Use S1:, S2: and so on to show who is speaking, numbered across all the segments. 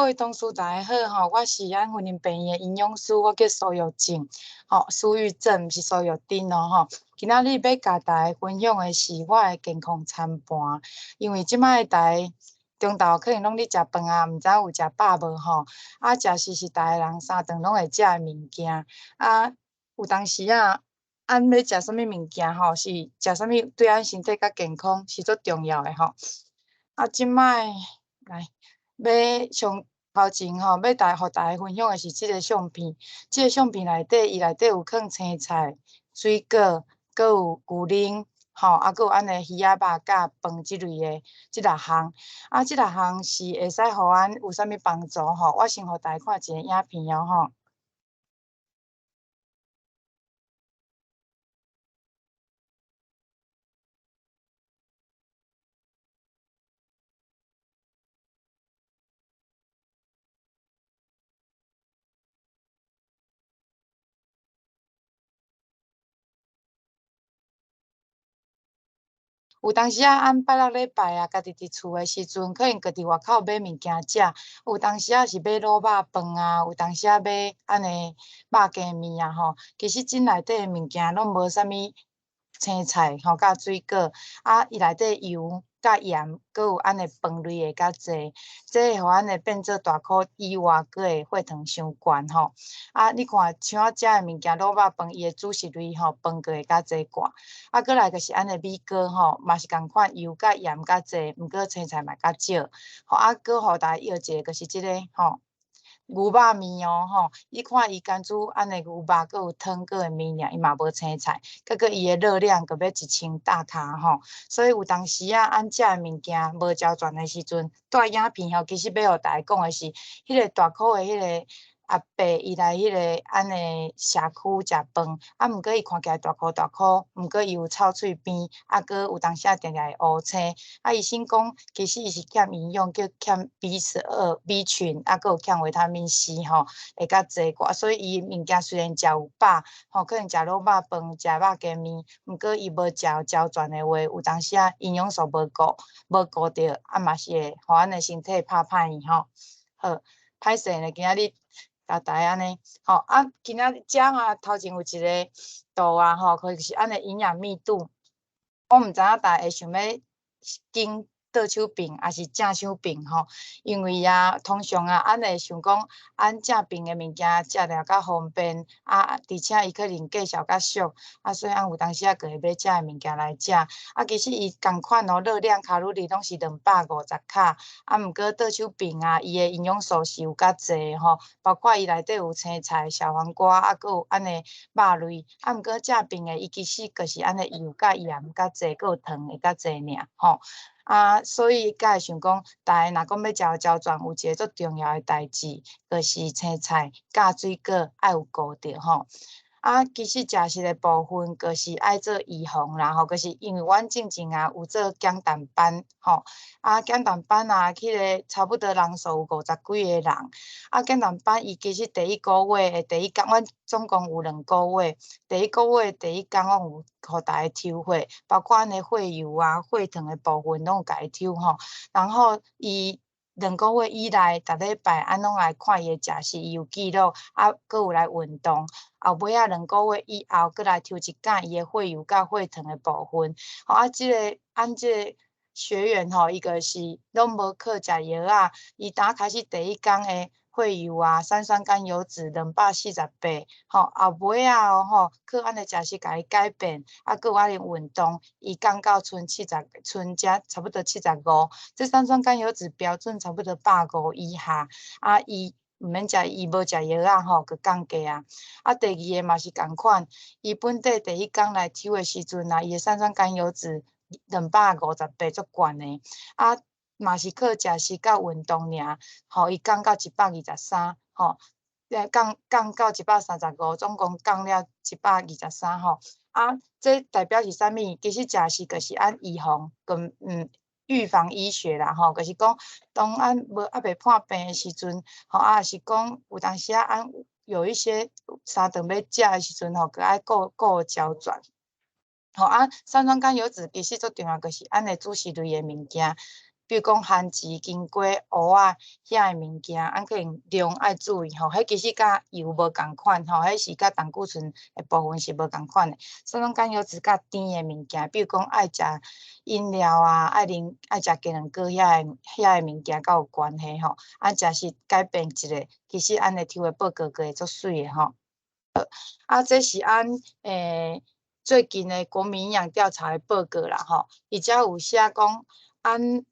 S1: 各位同事大家好吼，我是咱雲林病院的營養師，我叫蘇玉靜，吼，蘇玉珍，毋是蘇玉珍哦吼。今仔日欲共大家分享的是我的健康餐盤，因為這擺大家中晝可能攏咧食飯啊，毋知有食飽無吼。啊，食食是逐个人三頓攏會食的物件。啊，有當時啊，按欲食啥物物件吼，是食啥物對咱身體較健康是足重要的吼。啊，這擺來。欲上頭前吼，欲大予大家分享的是這个相片。這个相片內底，伊內底有囥青菜、水果，閣有牛奶，吼，啊，閣有按呢魚仔肉佮飯這類的，這六項。啊，這六項是會使予阮有啥物幫助吼？我先予大家看一个影片哦吼。有當時啊，按拜六禮拜啊，家己佇厝的時陣，可能閣佇外口買物件食。有當時啊是買滷肉飯啊，有當時啊買按呢肉羹麵啊吼。其實這內底的物件攏無啥物青菜吼，佮水果啊，伊內底油、佮鹽，閣有按呢飯類的較濟，這會予按呢變做大箍以外，閣會血糖傷懸吼。啊，你看像我食的物件，滷肉飯，伊的主食類吼，飯閣會較濟寡。啊，閣來就是按呢米糕吼，嘛是仝款，油佮鹽較濟，毋過青菜嘛較少。吼，啊，閣予大家搖一个，就是這个吼。牛肉麵哦吼，你看伊敢煮按呢牛肉，閣有湯，閣有麵爾，伊嘛無青菜，閣閣伊的熱量閣欲1000大卡吼。所以有當時啊，按食的物件無齊全的時陣，蹛影片吼，其實欲予大家講的是，彼个大箍的彼个阿伯，伊來彼个按呢社區食飯，啊，毋過伊看起來大箍大箍，毋過伊有臭喙邊，啊，閣有當時啊定定會烏青。啊，醫生講，其實伊是欠營養，叫欠 B12、B 群，啊，閣有欠維他命 C 吼，會較濟寡。所以伊物件雖然食有飽，吼，可能食滷肉飯、食肉羹麵，毋過伊無食齊全的話，有當時啊營養素無顧，無顧著，啊嘛是會予咱的身體拍歹去吼。好，歹勢呢，今仔日。共大家按呢，吼啊！今仔日遮啊，頭前有一个圖啊，吼，佢就是按呢營養密度。我毋知影大家會想欲揀倒手爿，抑是正手爿吼？因為啊，通常啊，按會想講，按正爿的物件食了較方便，啊，而且伊可能價數較俗，啊，所以按有當時啊，閣會買遮的物件來食。啊，其實伊仝款哦，熱量卡路里攏是250卡，啊，毋過倒手爿啊，伊的營養素是有較濟吼，包括伊內底有青菜、小黃瓜，啊，閣有按呢肉類。啊，毋過正爿的伊其實就是按呢油佮鹽較濟，閣有糖會較濟爾吼。啊，所以才會想講，大家若講欲食齊全，有一个足重要的代誌，就是青菜佮水果愛有顧著吼。啊，其實食食的部分，就是愛做預防啦吼，就是因為阮進前啊有做減重班吼，啊減重班啊，彼个差不多人數有五十幾个人，啊減重班伊其實第一個月的第一工，阮總共有2個月，第一個月第一工阮有予大家抽血，包括按呢血油啊、血糖的部分攏有共伊抽吼，然後伊2個月以內，逐禮拜按攏來看伊的食食，伊有記錄，啊，閣有來運動。後尾仔兩個月以後，閣來抽一擺伊的血油佮血糖的部分。吼啊，這个按這个學員吼，伊就是攏無靠食藥仔，伊打開始第一工的血油啊、三酸甘油酯248，吼，後尾仔哦吼，靠按呢食食共伊改變，啊，閣有按呢運動，伊降到賰七十，賰才差不多75，這三酸甘油酯標準差不多150以下，啊，伊毋免食，伊無食藥仔吼，閣降低啊。啊，第二个嘛是仝款，伊本底第一工來抽的時陣啊，伊的三酸甘油酯258，足懸的，啊。嘛是靠食食佮運動爾，吼，伊降到123，吼，降降到135，總共降了123吼。啊，這代表是啥物？其實食食就是按預防跟預防醫學啦，吼，就是講當按無猶未破病的時陣，吼，啊，是講有當時啊，按有一些三頓欲食的時陣吼，閣愛顧顧齊全。吼啊，三酸甘油酯其實最重要就是按呢主食類的物件。比如講番薯、金瓜、芋仔遐个物件，按可能量愛注意吼。彼其實佮油無仝款吼，彼是佮膽固醇的部分是無仝款的。三酸甘油酯佮甜的物件，比如講愛食飲料啊，愛啉愛食雞卵糕遐個物件較有關係吼。按食食改變一下，其實按呢抽的報告閣會足媠的吼。啊，這是按最近的國民營養調查的報告啦吼，伊遮有寫講，按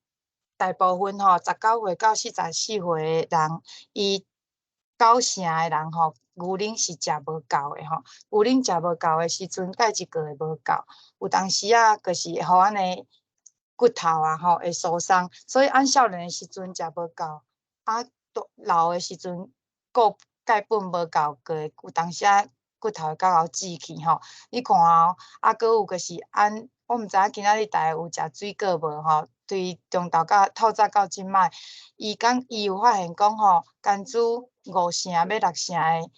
S1: 大部分吼，19歲到44歲的人，伊九成的人吼，牛奶是食無夠的吼。牛奶食無夠的時陣，鈣質閣會無夠，有當時仔就是會予按呢骨頭啊吼會疏鬆，所以按少年的時陣食無夠，啊，老的時陣鈣鈣分無夠，閣會有當時仔骨頭會較𠢕折去吼。你看哦，啊，閣有就是按，我毋知影今仔日大家有食水果無吼？對中晝到透早到這擺，伊講伊有發現講吼，敢若五成欲六成的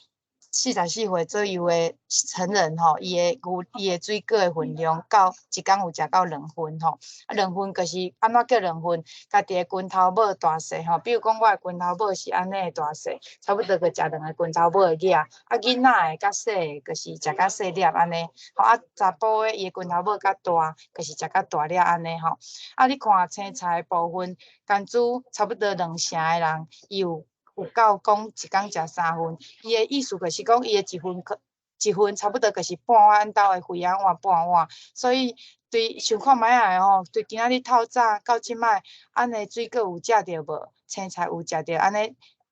S1: 44歲左右的成人吼，伊的水果的份量到一工有食到兩份吼。啊，兩份就是按怎叫兩份？家己的拳頭拇大細吼，比如講我的拳頭拇是按呢大細，差不多就食兩个拳頭拇的額。啊，囡仔的較細的，就是食較細粒按呢。吼，啊，查埔的伊的拳頭拇較大，就是食較大粒按呢吼。啊，你看青菜的部分，敢若差不多兩成的人，伊有夠講一工食三份，伊的意思就是講，伊的一份可一份差不多就是半碗兜的肥仔碗半碗，所以對想看覓仔的吼，對今仔日透早到這擺，按呢水果有食著無？青菜有食著？按呢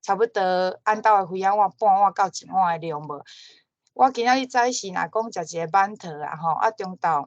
S1: 差不多按兜的肥仔碗半碗到一碗的量無？我今仔日早時若講食一个饅頭啊吼，啊中晝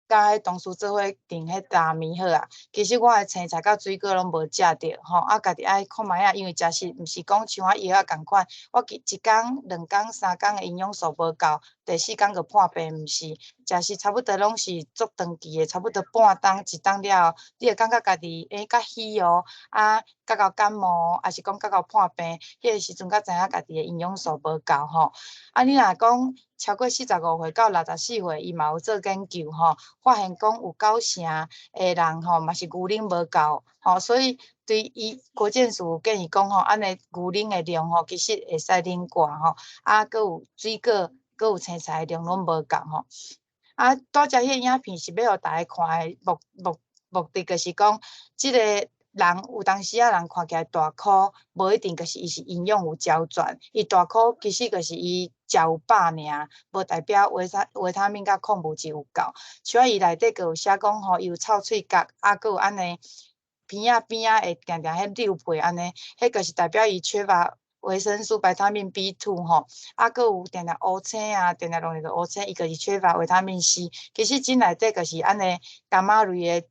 S1: 佮彼同事做伙訂彼大麵好啊，其實我的青菜佮水果攏無食著吼，啊家己愛看覓仔，因為食食毋是講像我藥仔仝款，我一工、兩工、三工的營養素無夠，第四工就破病，毋是，食食差不多攏是足長期的，差不多半冬一冬了後，你會感覺家己較虛哦，啊，較𠢕感冒，抑是講較𠢕破病，彼个時陣才知影家己的營養素無夠吼。啊，你若講超過45歲到64歲，伊嘛有做研究吼，發現講有九成的人吼嘛是牛奶無夠吼，所以對伊國健署建議講吼，按呢牛奶的量吼，其實會使啉寡吼，啊，閣有水果，閣有青菜的量攏無夠吼。啊，拄才彼个影片是欲予大家看的目的，就是講，這个人有當時仔人看起來大箍，無一定就是伊是營養有齊全，伊大箍其實就是伊食有飽爾，無代表維他命佮礦物質有夠。像伊內底閣有寫講吼，伊有臭喙角，啊，閣有按呢鼻仔邊仔會定定彼溜皮按呢，彼就是代表伊缺乏維生素維他命 B2 吼，啊，閣有定定烏青啊，定定弄個烏青，伊就是缺乏維他命 C。其實這內底就是按呢柑仔類的，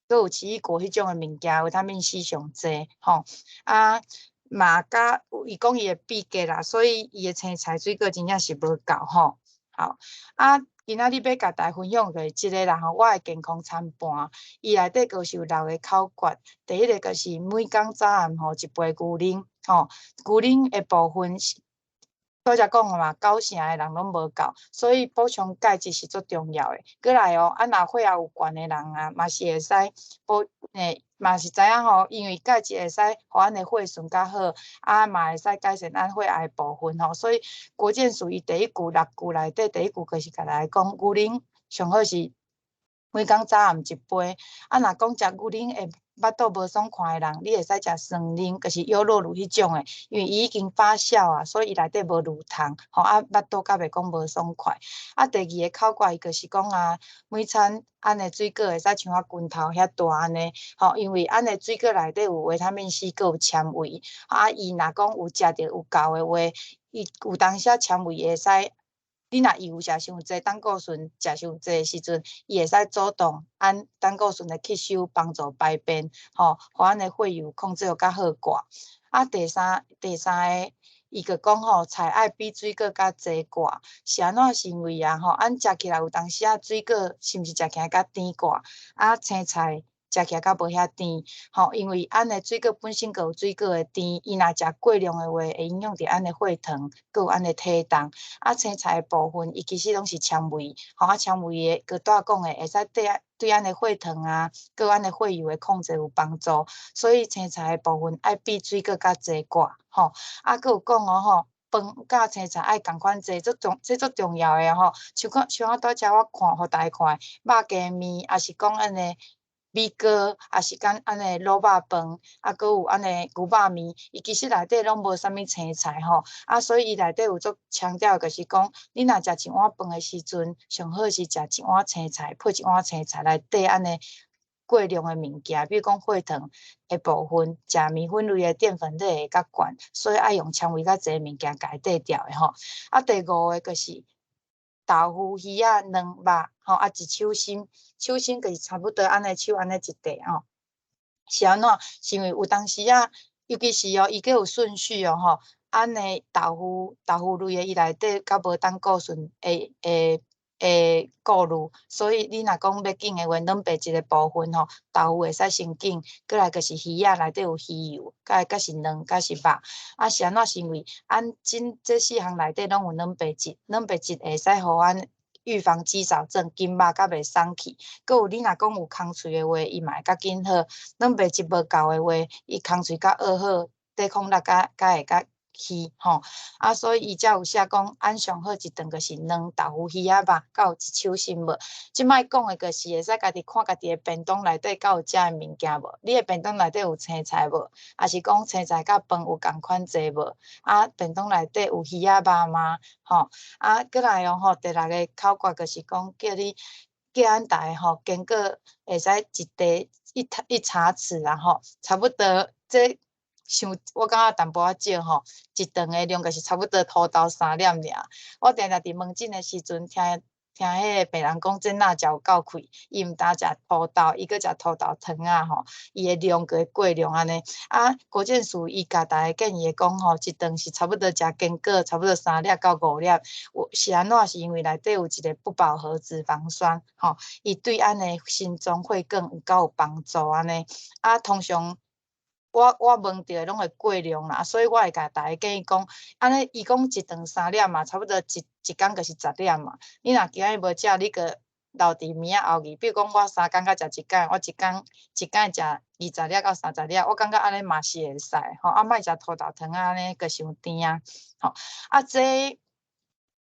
S1: 閣有奇異果彼種的物件，維他命 C 上濟吼。啊，嘛佮伊講伊會秘結啦，所以伊的青菜水果真正是無夠吼。好，啊，今仔日欲共大家分享就是這个啦吼，我的健康餐盤，伊內底閣是有六個口訣。第一个就是每工早暗吼一杯牛奶，吼，牛奶的部分是拄才講了嘛，九成的人攏無夠，所以補充鈣質是足重要的。閣來哦，啊，若血壓有懸的人啊，嘛是會使補，嘛是知影吼，因為鈣質會使予咱的血循較好，啊，嘛會使改善咱血壓的部分吼。所以國健署伊第一句六句內底第一句就是共咱講，牛奶上好是每工早暗一杯。啊，若講食牛奶會腹肚無爽快的人，你會使食酸奶，就是優酪乳彼種的，因為伊已經發酵啊，所以伊內底無乳糖，吼啊，腹肚較袂講無爽快。啊，第二个口訣伊就是講啊，每餐按呢水果會使像我拳頭遐大按呢，吼，因為按呢水果內底有維他命 C，閣有纖維，啊，伊若講有食著有夠的話，伊有當時纖維會使。你若油食傷濟，膽固醇食傷濟的時陣，伊會使阻擋按膽固醇的吸收，幫助排便，吼，予咱的血油控制予較好寡。啊，第三个，伊閣講吼，菜愛比水果較濟寡，是按怎？是因為啊吼，按食起來有當時仔水果是毋是食起來較甜寡？啊，青菜食起來較無遐甜，吼，因為按呢水果本身就有水果的甜，伊若食過量的話，會影響著按呢血糖，閣有按呢體重。啊，青菜的部分，伊其實攏是纖維，吼，啊，纖維的，閣拄仔講的，會使對按呢血糖啊，閣按呢血油的控制有幫助。所以青菜的部分愛比水果較濟寡，吼。啊，閣有講哦，吼，飯佮青菜愛仝款濟，這足重要的吼。像看像我拄才我看，予大家看，肉羹麵，抑是講按呢米糕，抑是講按呢滷肉飯，啊，閣有按呢牛肉麵，伊其實內底攏無啥物青菜吼。啊，所以伊內底有足強調，就是講，你若食一碗飯的時陣，上好是食一碗青菜，配一碗青菜來綴按呢過量的物件，比如講血糖的部分，食麵粉類的澱粉類會較懸，所以愛用纖維較濟的物件共伊綴掉的吼。啊，第五个就是豆腐、魚仔、卵、肉，吼，啊，一手心，手心就是差不多按呢手按呢一塊吼。是按怎？是因為有當時啊，尤其是哦，伊閣有順序哦吼。按呢豆腐類的，伊內底較無膽固醇的顧慮，所以你若講欲緊的話，蛋白質的部分吼，豆腐會使先緊，過來就是魚仔內底有魚油，再來閣是卵，閣是肉。啊，是按怎？是因為按真這四項內底攏有蛋白質，蛋白質會使予阮預防肌少症，筋肉較袂鬆去。閣有你若講有空喙的話，伊嘛會較緊好。蛋白質無夠的話，伊空喙較惡好，抵抗力較會較虛吼。啊，所以伊才有寫講，按上好一頓就是卵、豆腐、魚仔肉，佮有一手心無。這擺講的就是會使家己看家己的便當內底敢有遮的物件無？你的便當內底有青菜無？抑是講青菜佮飯有仝款濟無？啊，便當內底有魚仔肉嗎？吼，啊，過來哦吼，第六个口訣就是講叫你叫阮逐个吼，堅果會使一茶一茶匙啦吼，差不多這像我感覺淡薄仔少吼，一頓的量就是差不多土豆三粒爾。我定定佇門診的時陣聽聽彼个病人講，這若食有夠氣，伊毋但食土豆，伊閣食土豆糖仔吼，伊的量閣會過量按呢。啊，國健署伊共逐个建議講吼，一頓是差不多食堅果，差不多三粒到五粒。有是按怎？是因為內底有一個不飽和脂肪酸，吼，伊對按呢心臟血管有夠有幫助按呢。啊，通常我問著的攏會過量啦，所以我會共逐个建議講，按呢伊講一頓三粒嘛，差不多一工就是10粒嘛。你若今日無食，你閣留佇明仔後日。比如講我3工才食一工，我一工一工食20粒到30粒，我感覺按呢嘛是會使吼。啊，莫食土豆糖仔按呢，閣傷甜啊，吼。啊，這予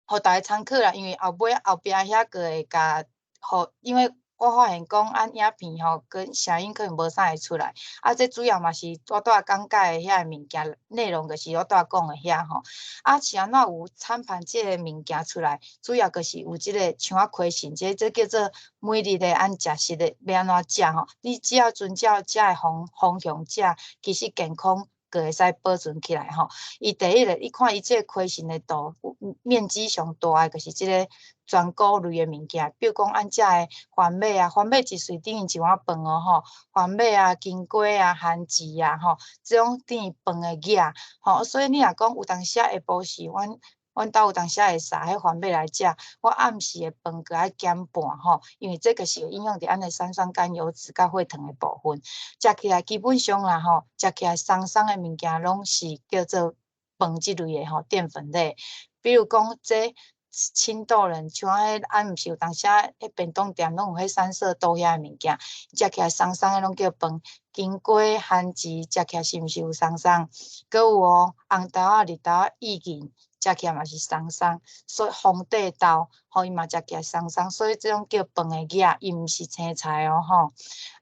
S1: 逐个參考啦，因為後尾後壁遐閣會共予，因為我發現講，按影片吼，佮聲音可能無啥會出來。啊，這主要嘛是我拄仔講解的遐個物件內容，就是我拄仔講的遐吼。啊，是按怎有餐盤這个物件出來？主要就是有這个像仔開心，這叫做每日的按食食的欲按怎食吼。你只要遵照遮个方向食，其實健康閣會使保存起來吼。伊第一个，你看伊這個開心的圖，面積上大的就是這个全穀類的物件，比如講按遮的番麥啊，番麥一穗等於一碗飯哦吼，番麥啊、金瓜啊、番薯啊吼，這種等於飯的額吼，所以你若講有當時仔下晡時，阮兜有當時仔會煠彼番麥來食，我暗時的飯閣愛減半吼，因為這個是會影響著按呢三酸甘油酯佮血糖的部分。食起來基本上啦吼，食起來鬆鬆的物件攏是叫做飯這類的吼，澱粉類。比如講這青豆仁，像彼按毋是有當時仔彼便當店攏有彼三色豆遐的物件，食起來鬆鬆的攏叫飯。金瓜、番薯食起來是毋是有鬆鬆？閣有哦，紅豆仔、綠豆仔、薏仁食起來嘛是鬆鬆。所以皇帝豆吼，伊嘛食起來鬆鬆，所以這種叫飯的額，伊毋是青菜哦吼。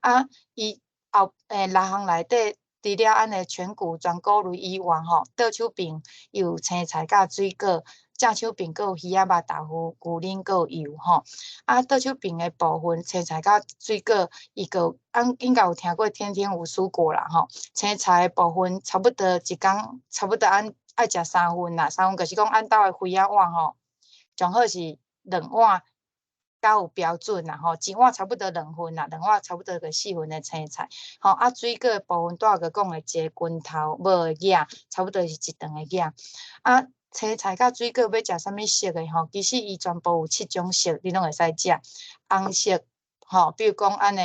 S1: 啊，伊後六項內底，除了按呢全穀全穀類以外吼，倒手邊有青菜佮水果，正手邊閣有魚仔肉、豆腐、牛奶閣有油吼。啊，倒手邊的部分，青菜佮水果，伊閣按應該有聽過天天有蔬果啦吼。青菜的部分差不多一工，差不多按愛食三份啦，三份就是講按兜的魚仔碗吼，上好是兩碗較有標準啦吼，一碗差不多兩份啦，兩碗差不多就四份的青菜。吼，啊，水果的部分拄仔閣講的一個拳頭母的額，差不多是一頓的額。啊，青菜佮水果欲食啥物色的吼，其實伊全部有七種色，你攏會使食。紅色吼，比如講按呢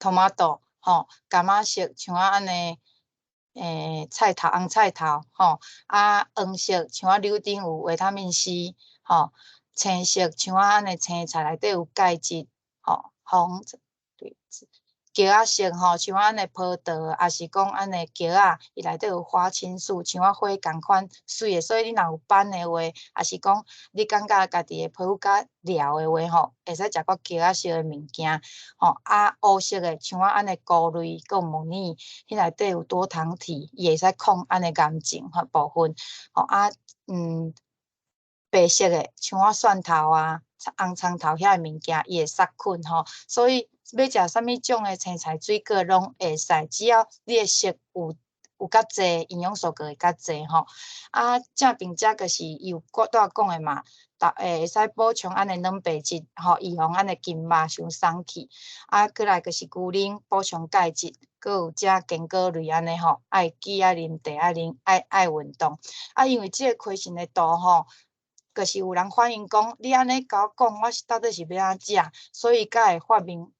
S1: tomato 吼，柑仔色像仔按呢，菜頭紅菜頭吼，啊黃色像仔柳丁有維他命 C 吼，青色像仔按呢青菜內底有鈣質吼，紅對。橘仔色吼，像按呢葡萄，抑是講按呢橘仔，伊內底有花青素，像仔花仝款媠的，所以你若有斑的話，抑是講你感覺家己的皮膚較老的話吼，會使食寡橘仔色的物件吼。啊，烏色的像仔按呢菇類，閣有麥乳，彼內底有多糖體，伊會使抗按呢癌症吼部分吼啊白色的像仔蒜頭啊、紅蔥頭遐个物件，伊會殺菌吼，所以欲食啥物種的青菜水果攏會使，只要你的色有較濟，營養素閣會較濟吼。啊，正並且就是伊有拄仔講的嘛，會使補充按呢蛋白質吼，預防按呢筋肉傷鬆去。啊，過來就是牛奶補充鈣質，閣有食堅果類按呢吼，愛記愛啉茶，愛啉愛愛運動。啊，因為這個溪線的圖吼，就是有人反映講，你按呢共我講，我是到底是欲按怎食，所以才會發明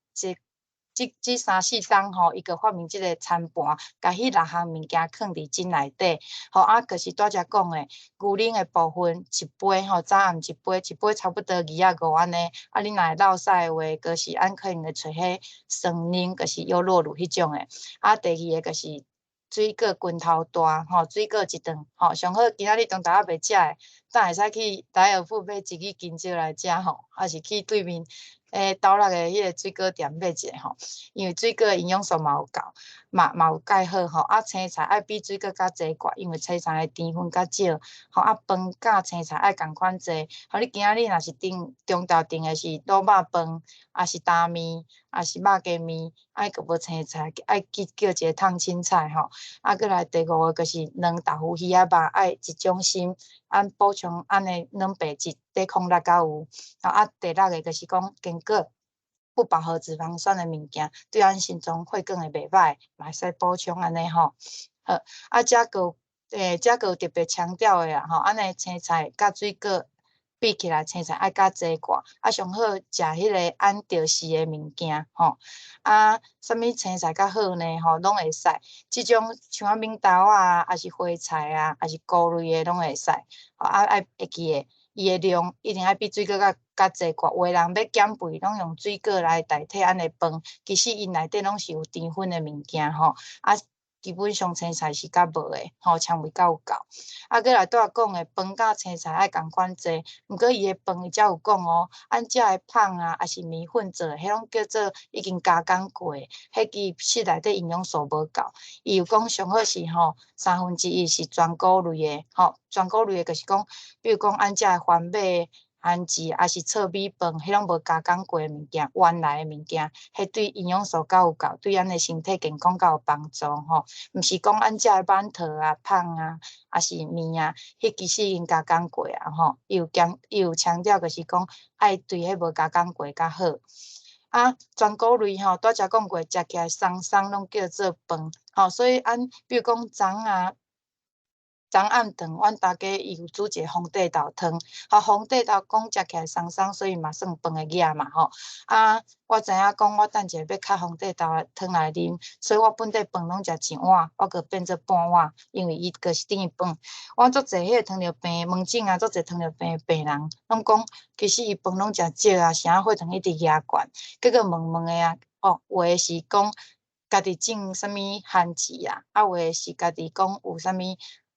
S1: 這三四冬吼，伊閣發明這個餐盤，共彼六項物件囥佇這內底，吼啊，就是拄才講的牛奶的部分，一杯吼，早暗一杯，一杯差不多25按呢。啊，你若會落屎的話，就是按可能會揣彼酸奶，就是優酪乳彼種的。啊，第二个就是水果拳頭大，吼，水果一頓，吼，上好今仔日中晝猶袂食的，等會使去萊爾富買一支香蕉來食吼，抑是去對面斗六的彼个水果店買一个吼，因為水果營養素嘛有夠，嘛有蓋好吼。啊，青菜愛比水果較濟寡，因為青菜的甜分較少，吼啊，飯佮青菜愛仝款濟。吼，你今仔日若是中中晝訂的是滷肉飯，抑是焦麵，抑是肉羹麵，愛閣無青菜，愛去叫一个燙青菜吼。啊，閣來第五个就是卵、豆腐、魚仔肉，愛一種心，按補充按呢蛋白質，抵抗力較有。啊，第六个就是講堅果，不飽和脂肪酸的物件，對咱心臟血管會袂歹，嘛會使補充按呢吼。好，啊，這閣這閣有特別強調的啦吼，按呢青菜佮水果比起來，青菜愛較濟寡，啊，上好食彼个按著時的物件吼。啊，啥物青菜較好呢？吼，攏會使。這種像仔敏豆啊，抑是花菜啊，抑是菇類的攏會使。啊，愛會記得，伊的量一定愛比水果較濟寡。有的人欲減肥，攏用水果來代替按呢飯，其實𪜶內底攏是有澱粉的物件吼。啊，基本上青菜是較無的，吼，纖維較有夠。啊，閣來拄仔講的飯佮青菜愛仝款濟，毋過伊的飯伊才有講哦，按食的麭啊，抑是麵粉做的，彼攏叫做已經加工過的，彼其實內底營養素無夠。伊有講上好是吼1/3是全穀類的，吼，全穀類的就是講，比如講按食的番麥、番薯，抑是糙米飯，彼攏無加工過的物件，原來的物件，彼對營養素較有夠，對咱的身體健康較有幫助吼。毋是講按食的饅頭啊、麭啊，抑是麵啊，彼其實已經加工過啊吼。伊有強調就是講，愛對彼無加工過較好。啊，全穀類吼，拄才講過，食起來鬆鬆攏叫做飯，吼，所以按比如講昨啊，昨暗頓，阮大家伊有煮一个皇帝豆湯，吼，皇帝豆講食起來鬆鬆，所以嘛算飯的額嘛吼。啊，我知影講我等一下欲較皇帝豆湯來啉，所以我本底飯攏食一碗，我閣變做半碗，因為伊就是等於飯。我足濟彼个糖尿病門診啊，足濟糖尿病的病人，攏講其實伊飯攏食少啊，啥血糖一直額懸，結果問問的啊，哦，有的是講家己種啥物番薯啊，啊有的是家己講有啥物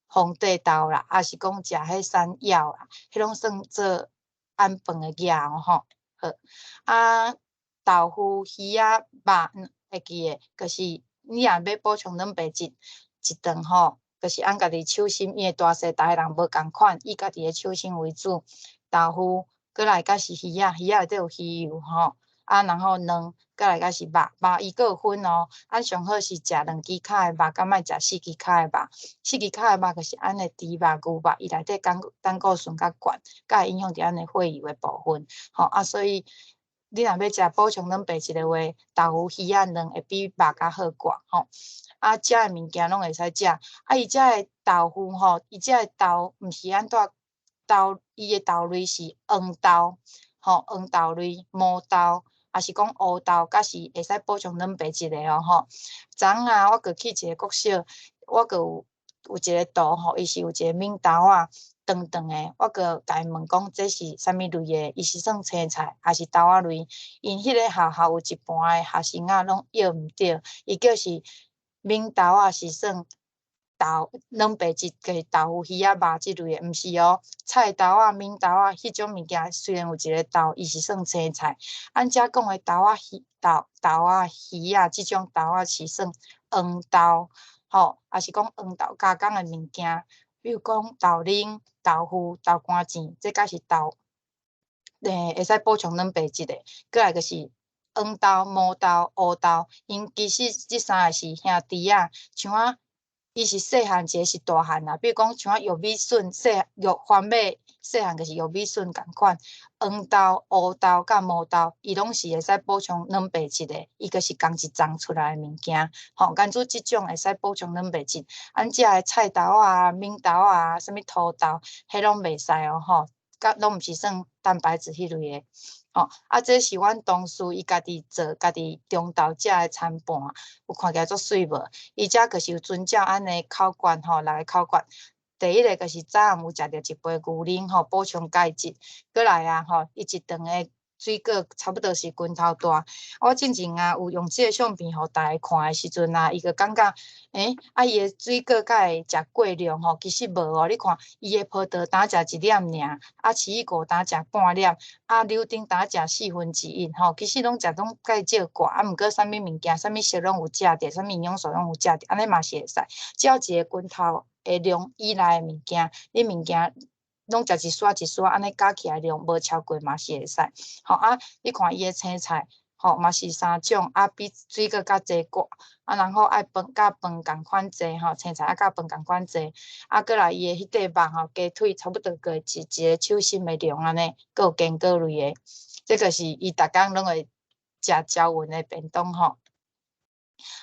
S1: 皇帝豆啦，抑是講食彼山藥啦，彼攏算做按飯的額吼。好，啊，豆腐、魚仔、肉，會記得，就是你若欲補充蛋白質，一頓吼，就是按家己手心，因為大細逐个人無仝款，以家己的手心為主。豆腐，閣來才是魚仔，魚仔內底有魚油吼。啊，然後卵，閣來才是肉，肉伊閣有分哦。啊，上好是食兩支跤的肉，佮莫食四支跤的肉。四支跤的肉就是按呢豬肉、牛肉，伊內底膽固醇較懸，較會影響著咱的血油的部分。吼啊，所以你若欲食補充蛋白質的話，豆腐、魚仔、卵會比肉較好寡吼。啊，食的物件攏會使食。啊，伊遮的豆腐吼，伊遮的豆毋是按怎豆，伊的豆類是黃豆，吼，黃豆類、毛豆。抑是講烏豆，才是會使補充蛋白質的哦吼。昨昏啊，我閣去一個國小，我閣有一個圖吼，伊是有一個敏豆仔長長的，我閣共伊問講這是啥物類的，伊是算青菜抑是豆仔類？𪜶彼個學校有一半的學生仔攏囂毋著，伊叫是敏豆仔是算豆蛋白質，就是豆腐、魚仔肉這類的，毋是哦。菜豆仔、敏豆仔彼種物件，雖然有一個豆，伊是算青菜。按遮講的豆仔、魚、豆豆仔、魚仔這種豆仔是算黃豆，吼，抑是講黃豆加工的物件，比如講豆奶、豆腐、豆乾糋，這才是豆，會使補充蛋白質的。過來就是黃豆、毛豆、烏豆，𪜶其實這三個是兄弟仔，像啊。伊是細漢，一個是大漢啦。比如講，像啊玉米筍，細玉番麥細漢就是玉米筍仝款。黃豆、烏豆佮毛豆，伊攏是會使補充蛋白質的。伊就是仝一欉出來的物件，吼。敢若這種會使補充蛋白質。按遮的菜豆啊、敏豆啊、啥物土豆，彼攏袂使哦，吼，佮攏毋是算蛋白質彼類的。吼，啊，這是阮同事伊家己做，家己中晝食的餐盤，有看起來足媠無？伊遮就是有遵照按呢口訣吼，六個口訣。第一个就是早暗有食著一杯牛奶吼，補充鈣質。過來啊吼，伊一頓的水果差不多是拳頭大。我進前啊有用這个相片予大家看的時陣啊，伊就感覺，欸，啊伊的水果敢會食過量吼？其實無哦，你看伊的葡萄焦食一粒爾，啊奇異果焦食半粒，啊柳丁焦食1/4吼，其實攏食攏較少寡，啊毋過啥物物件，啥物色攏有食著，啥物營養素攏有食著，按呢嘛是會使。只要一个拳頭的量以內的物件，你物件攏食一撮一撮，按呢加起來量無超過嘛是會使。吼啊，你看伊的青菜，吼嘛是三種，啊比水果較濟寡，啊然後愛飯佮飯仝款濟吼，青菜愛佮飯仝款濟，啊閣來伊的彼塊肉吼，雞腿差不多閣一個手心的量按呢，閣有堅果類的，這個是伊逐工攏會食招勻的便當吼。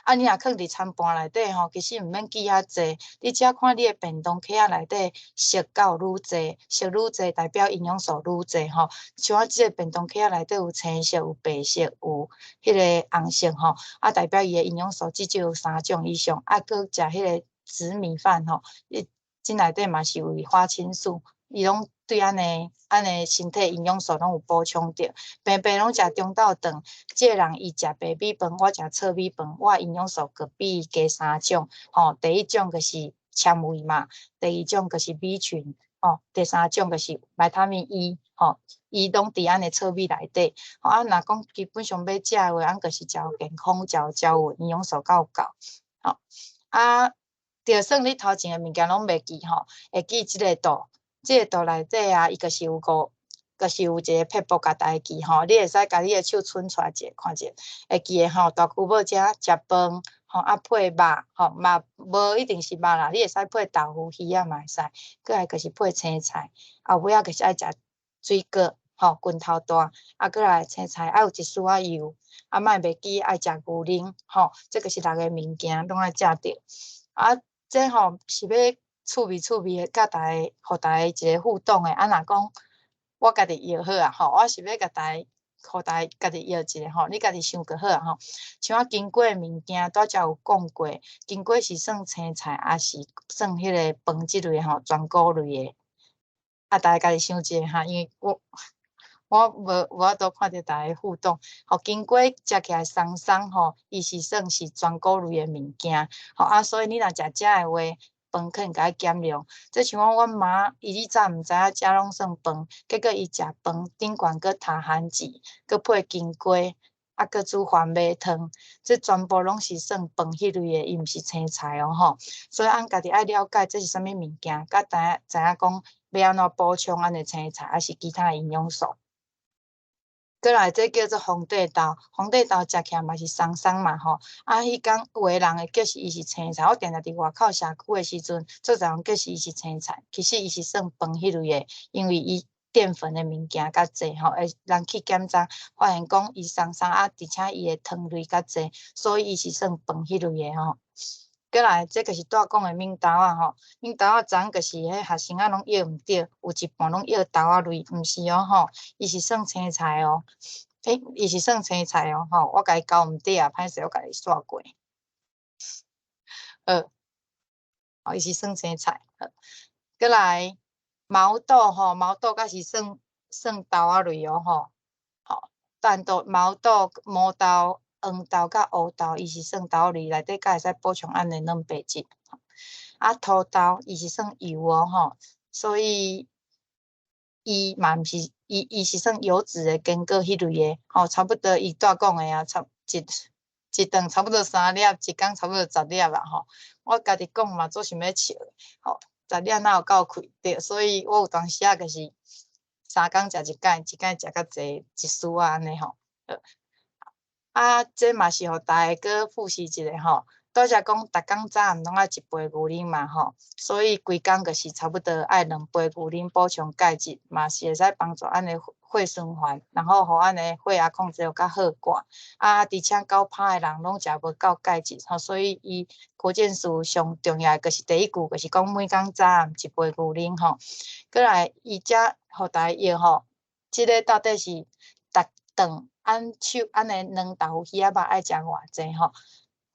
S1: 啊，你若囥佇餐盤內底吼，其實毋免記遐濟，你只看你的便當盒仔內底色敢有愈濟，色愈濟代表營養素愈濟吼。像我這个便當盒仔內底有青色、有白色、有彼个紅色吼，啊代表伊的營養素至少有三種以上。啊，閣食彼个紫米飯吼，伊這內底嘛是有花青素，伊攏對按呢按呢身體營養素攏有補充著。平平攏食中晝頓，這个人伊食白米飯，我食糙米飯，我營養素閣比伊加三種吼。第一種就是纖維嘛，第二種就是 B 群，吼，第三種就是維他命 E，吼，伊攏佇按呢糙米內底。吼啊，若講基本上欲食的話，咱就是食有健康，食有食有營養素較有夠。吼啊，就算你頭前的物件攏袂記吼，會記這个圖。這個圖內底啊，伊就是有五，就是有一個撇步共大家記吼，你會使共你的手伸出來一下看者，會記得吼。大舅母遮食飯吼，啊配肉吼，肉無一定是肉啦，你會使配豆腐、魚仔嘛會使。過來就是配青菜，後尾仔就是愛食水果吼，拳頭大，啊過來青菜愛有一絲仔油，啊莫袂記愛食牛奶吼，這個是六個物件攏愛食著。啊，這吼是欲趣味趣味的，佮大家，予大家一个互動的。啊，若講我家己搖好啊吼，我是欲共大家，予大家家己搖一下吼，你家己想就好啊吼。像我經過的物件，拄才有講過，經過是算青菜，抑是算彼个飯這類吼，全穀類的。啊，大家家己想一下哈，因為我無法度看著大家互動。吼，經過食起來鬆鬆吼，伊是算是全穀類的物件。吼啊，所以你若食這的話，飯可能共伊減量。這像講阮媽，伊以前毋知影這攏算飯，結果伊食飯頂懸閣塔番薯，閣配金瓜，啊閣煮番麥湯，這全部攏是算飯彼類的，伊毋是青菜哦吼。所以按家己愛了解這是啥物物件，才知影知影講欲按怎補充按呢青菜，抑是其他營養素。過來，這叫做皇帝豆，皇帝豆食起來嘛是鬆鬆嘛吼。啊，彼工有的人會叫是伊是青菜，我定定佇外口社區的時陣，足濟人叫是伊是青菜，其實伊是算飯彼類的，因為伊澱粉的物件較濟吼，會人去檢查發現講伊鬆鬆啊，而且伊的糖類較濟，所以伊是算飯彼類的吼。過來，這個是拄仔講的敏豆仔吼，敏豆仔昨就是彼學生仔攏囂毋著，有一半攏囂豆仔類，毋是哦吼，伊是算青菜哦。欸，伊是算青菜哦，吼，我共伊交毋對啊，歹勢，我共伊煞過。好，哦，伊是算青菜。好，閣來毛豆吼，毛豆閣是算豆仔類哦，吼，吼，但豆毛豆、毛豆、黃豆佮烏豆，伊是算豆類，內底閣會使補充按呢蛋白質。啊，土豆伊是算油哦，吼，所以伊嘛毋是，伊是算油脂的堅果彼類的，吼，差不多伊拄講的啊，差一頓差不多三粒，一工差不多十粒啦，吼。我家己講嘛，做想欲笑，吼，十粒哪有夠氣？對，所以我有當時仔就是三工食一擺，一擺食較濟一匙仔按呢吼。啊，這嘛是予大家閣複習一下吼。拄才講，逐工早暗攏愛一杯牛奶嘛吼，所以規工就是差不多愛兩杯牛奶補充鈣質，嘛是會使幫助按呢血循環，然後予按呢血壓控制予較好寡。啊，而且9趴的人攏食無夠鈣質吼，所以伊國健署上重要的就是第一句，就是講每工早暗一杯牛奶吼。閣來，伊遮予大家用吼，這个到底是逐頓按手按呢卵豆腐魚仔肉愛食偌濟吼？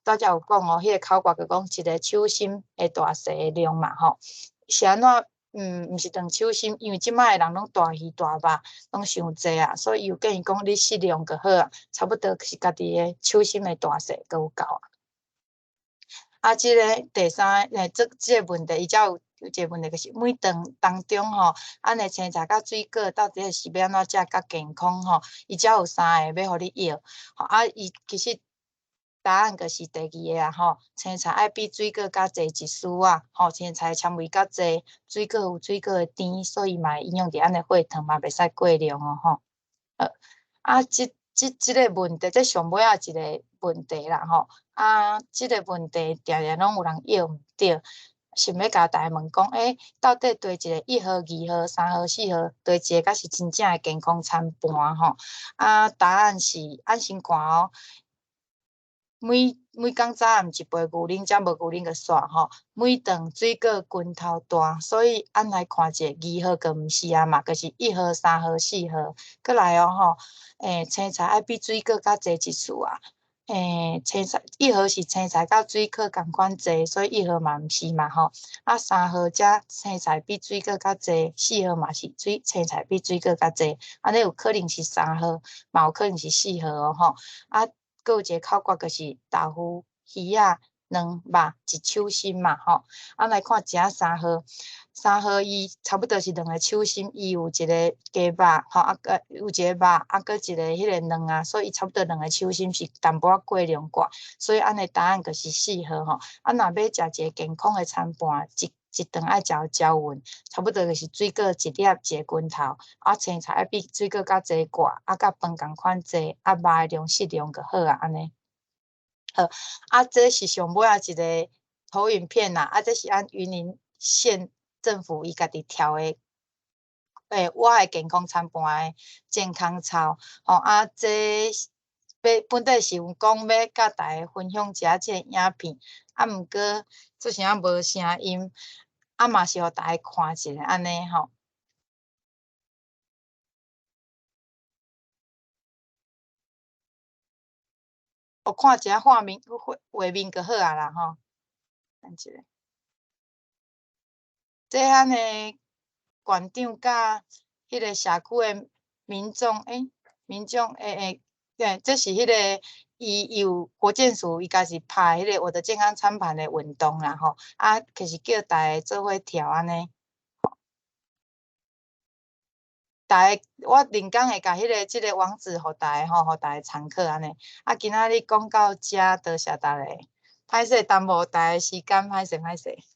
S1: 拄才有講哦，彼个口訣就講一个手心的大細的量嘛吼，是按怎？毋是兩手心，因為這擺的人攏大魚大肉，攏傷濟啊，所以伊有建議講你適量就好啊，差不多是家己的手心的大細就有夠啊。啊，這个第三個，這個問題，伊才有一個問題，就是每頓當中吼，按呢青菜佮水果到底是欲按怎食較健康吼？伊才有三个欲予你藥，吼啊，伊其實答案就是第二个啊吼，青菜愛比水果較濟一絲仔，吼，青菜纖維較濟，水果有水果的甜，所以嘛會影響著按呢血糖嘛袂使過量哦吼。啊，這個問題，這上尾仔一個問題啦吼，啊，這個問題定定攏有人藥毋對，想欲共大家問講，欸，到底佗一个一號、二號、三號、四號，佗一个才是真正的健康餐盤吼？啊，答案是，按先看哦。每工早暗一杯牛奶，才無牛奶就煞吼。每頓水果拳頭大，所以按來看者，二號就毋是啊嘛，就是一號、三號、四號。閣來哦吼，欸，青菜愛比水果較濟一匙啊。欸，青菜一號是青菜佮水果仝款濟，所以一號嘛毋是嘛吼。啊，三號才青菜比水果較濟，四號嘛是青菜比水果較濟。按呢有可能是三號，嘛有可能是四號哦吼。啊，閣有一个口訣，就是豆腐、魚仔、卵、肉一手心嘛吼。啊，來看這三號，三號伊差不多是兩个手心，伊有一个雞肉吼，啊，閣有一个肉，啊，閣一个彼个卵啊，所以伊差不多兩个手心是淡薄仔過量寡，所以按呢答案就是四號吼。啊，若欲食一个健康的餐盤，一頓愛食有均勻，差不多就是水果一粒一个拳頭，啊，青菜愛比水果較濟寡，啊，佮飯仝款濟，啊，肉的量適量就好啊，按呢。好，啊，這是上尾仔一个投影片啦，啊，這是按雲林縣政府伊家己調的，欸，我的健康餐盤的健康操，吼，啊，這欲本底是有講欲佮大家分享一下這個影片，啊，毋過做啥無聲音，啊嘛是予大家看一下按呢吼。我看一下畫面就好啊啦吼。等一下，這按呢縣長佮彼个社區的民眾，欸，民眾，欸欸，對，這是彼个伊有國健署伊家是拍彼个我的健康餐盤的運動啦吼，啊，其實叫大家做伙跳按呢。大家，我另工會共彼个這个網址予大家吼，予大家參考按呢。啊，今仔日講到遮，多謝大家。歹勢耽誤大家時間，歹勢歹勢。